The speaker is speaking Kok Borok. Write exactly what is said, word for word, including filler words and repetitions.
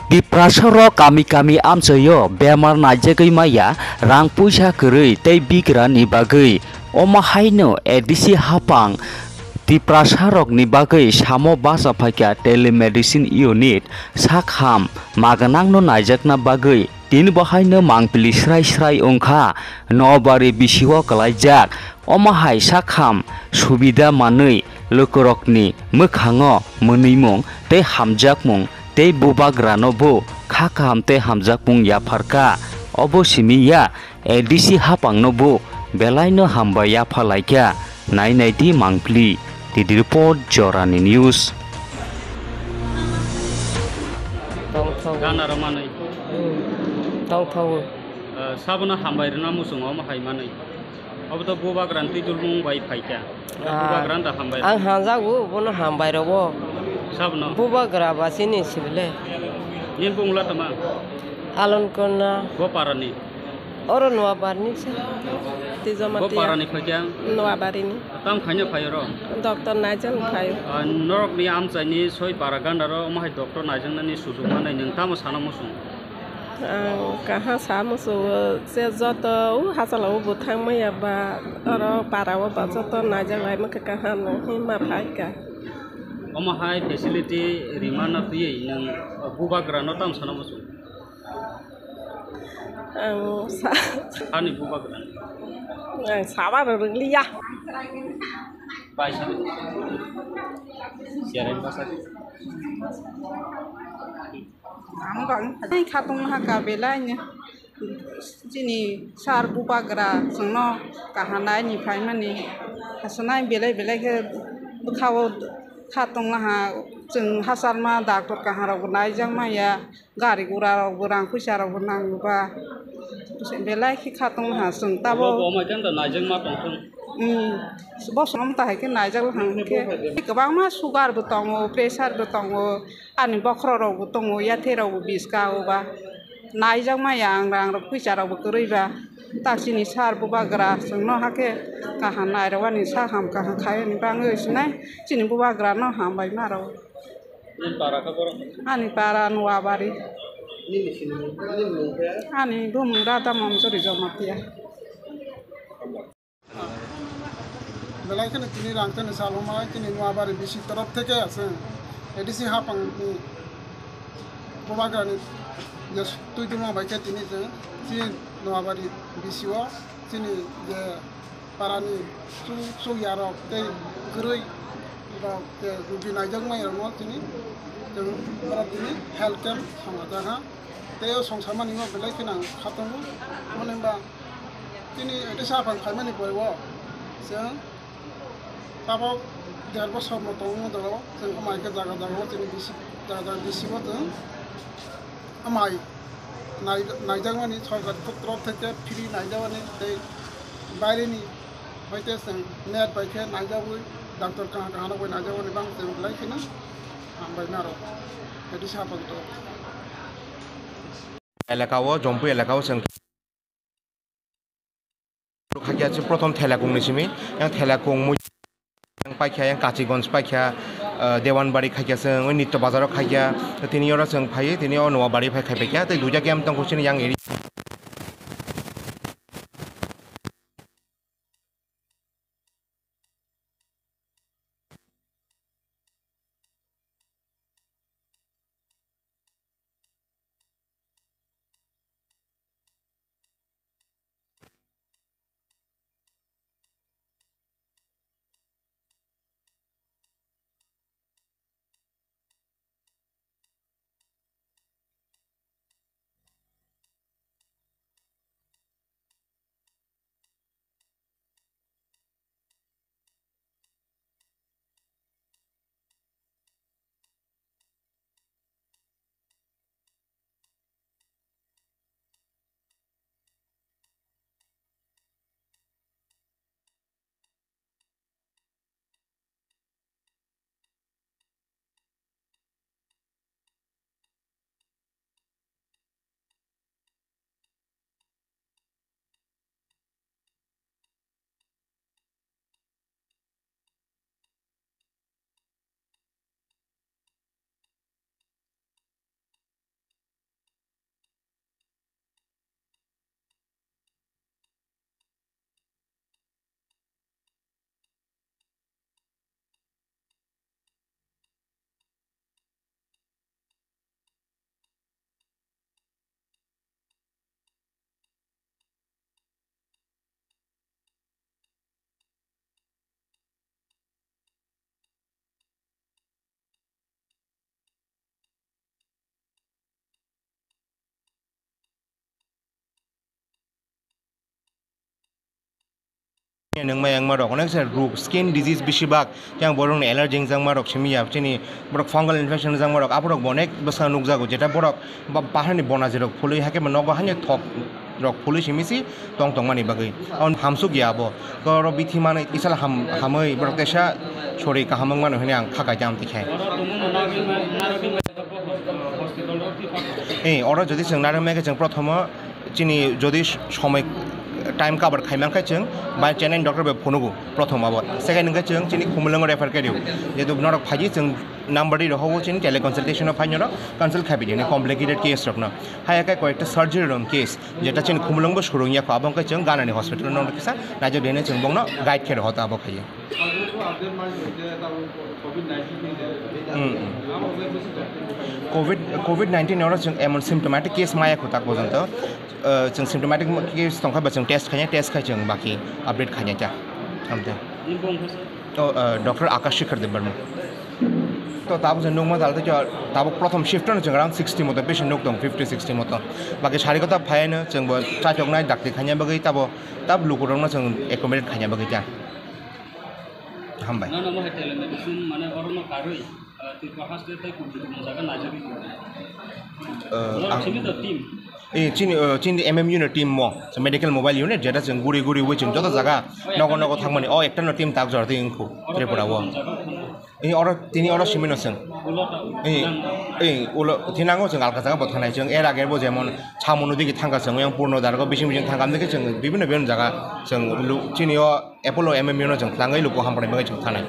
Tiprasarok kami kami amchaio bemar naijagwi maya rang puisa kwrwi tei bigrani bagwi. Omo haino A D C hapang Tiprasarokni bagwi samo bacha phaikha telemedicine unit, sak ham maganangno naijakna bagwi. Tini bo haino mangpili srai srai wngkha, nobari bisio kwlaijak. Omo hai sak ham subida manwi lukurokni mwkhango mwnwimung tei hamjakmung tei bubagrano bo kha kaham tei hamjakmung yapharkha. Obo simi ya A D C hapangno bo belaino hambai yaphalaikha. Nai nai di mangpili. T D report, Jorani News. Tongthok. Gana rw manwi. Hmm. Tongthok. Eh, sabono hambai rwna muchungo omo hai manwi. Obo to bubagrani twi dulmung bai phaikha. Ah, bubagrano da hambai. Ang hanjago, bono hambai rwo. Sabono. Bubagra ba chini sibile. Nini bung la tama? Alon Kona. Bo parani? Oro Noabarni se. Tijoma Bo tiya. Parani phaikha? Noabarini. Tam khaina phai oro? Doctor naijak phai. Ah, norokni amchaini soi para gandaro omo hai doctor naijaknani sujuk manai nwng tamo sana muchung? Ang kaha sa muchungo je joto o hachalo o bwthang maya ba oro para o ba joto naijak lai mankha kaha no hima phaikha. Omo hai facility rimana twiwi nwng bubagra no tam sana muchung? Ang sa- Ani bubagra. Ang sama rwrwng liya. Bai sa. Siarai basa. Ang bang hai khatung ha ka belai ni. Chini sir bubagra chwngno kaha naini phaimani. Hasanai belai belai khe bwkhao kha tonglaha, chwng hachal ma doctor kaham rokbo naijak maya, gari gura rokbo rang puisa rokbo nango ba, belai khe kha tonglaha chwng tabuk. Bo bo mai khe naijak ma tongthung. Hmm, bo sono ta hai khe naijak laha hwnkhe kwbangma sugar bo tongo, pressure bo tongo, ani bokhorok rokbo tongo, yathek rokbo biska o ba. Naijak maya ang rang rok puisa rok bo kwrwi ba. Tak chini sir bubagra chwngno hakhe kaham nairwani sa ham kaham khaiyani bangwi sinai chini bubagra no hambai ma rw. Nini para khe borok? Ani para Noabari. Nini sini, nini mung khe? Ani bumung Radha Manjori Jamatia. Belai kheno tini rang tini saloma chini Noabari B C torof theke aswng A D C hapang ni bubagrani je twi duma bai khe tini chwng chini Noabari B C o chini je parani chuk chuk ya rok tei kwrwi rok je rugi naijak mai rok no tini chwng oro tini health camp songajak ha. Tei o songsamani o belai kheno ang kha tongo, mani hwnba chini A D C hapang phaimani pore o chwng tabok der bosor no tongwi mano, chwng amai khe jaga jaga o chini bisi jaga jaga bisi o chwng amai nai-, naijakmani sorkar torof theke free naijakmani tei baireni hoite chwng net bai khe naijagwi doctor kaha kaha rok bai naijakmani bang chwng belai kheno hambai ma rok A D C hapang torof. Elaka o, Jompui elaka o chwng khaikya se prothom Thelakung ni simi, yang Thelakung mui yang paikya, yang Kachigonj paikya, ah, Dewanbari khaikya se, oi Nitto Bazar o khaikya, tini oro chwng phai, tini o Noabari phai khaipaikya, tei duijakya tongkhu sini yang area. Nungma yangma rok, onek se ruk, skin disease bisi bak, yang borok ni allergy wngjakma rok simi ya, chini borok fungal infection wngjakma rok, aborok bo onek bwskango nukjago, jeta borok ba-, baharni bonaji rok phului, hakhe bo nogo hani thok rok phului simi si tong tongmani bagwi. Aboni hamsuk ya abo, koro bithi mani isal ham-, hamwi borok tesa sori kaham wngmano hwnwi ang kha kaijam tikhe. Eh, oro jodi chwng narwkmai khe chwng prothomo chini jodi somoi time cover khaimang khe chwng bai Chennai ni doctor bai phunugo prothom abo. Second hwnkhe chwng chini Khumulwngo refer khe rio. Jehetu norok phaidi chwng number ri rohogo chini teleconsultation o phai norok consult khai bidi ni complicated case rokno. Haya khe koyekta surgery rok case jeta chini Khumulwng bo surung ya kho abo hwnkhe chwng Ganani hospital no kisa naijak dene chwng bongno guide khe roho ta abo khaiya. Hmm. Covid, covid nineteen oro chwng emon symptomatic case maya kho tak porjonto. Eh, chwng symptomatic case tongkha ba chwng test khanya, test khai chwng baki update khanya cha. Amte. Nini bung khe? To, eh, Doctor Akash Shikhar Debbarma. To tabuk chwng nukma dal to tabuk prothom shift no chwng around sixty moto patient nuk tong, fifty sixty moto. Baki sari kota phai no chwng bo chachok nai dakti khanya bagwi tabo tab lukurok no chwng accommodate khanya bagwi cha. Hambai. Nono mo hai telemedicine mane oro no karwi, ah, Tripura haste tei kubun kubun jaga naijagwi tongo. Eh, oro ang simi to team. Eh, chini, eh, chini M M unit team mo, so medical mobile unit, jeta chwng guri guri wi chwng joto jaga, nogo nogo thangmani, o ekta no team tak jora tei wngkhu, Tripura o. Oro kubun jaga thango. Eh, oro, tini oro simi no chwng. Ulo ta Eh, nang. Eh, ulo, thinango chwng alka jaga bo thanai chwng, er age bo jemon, Chamunu digi thangka chwng, yang Purno Dargo bising bising thangka, amdike chwng bibhinno bibhinno jaga chwng lu-, chini o Apollo M M U no chwng thangwi luku hamkrai bagwi chwng thanai.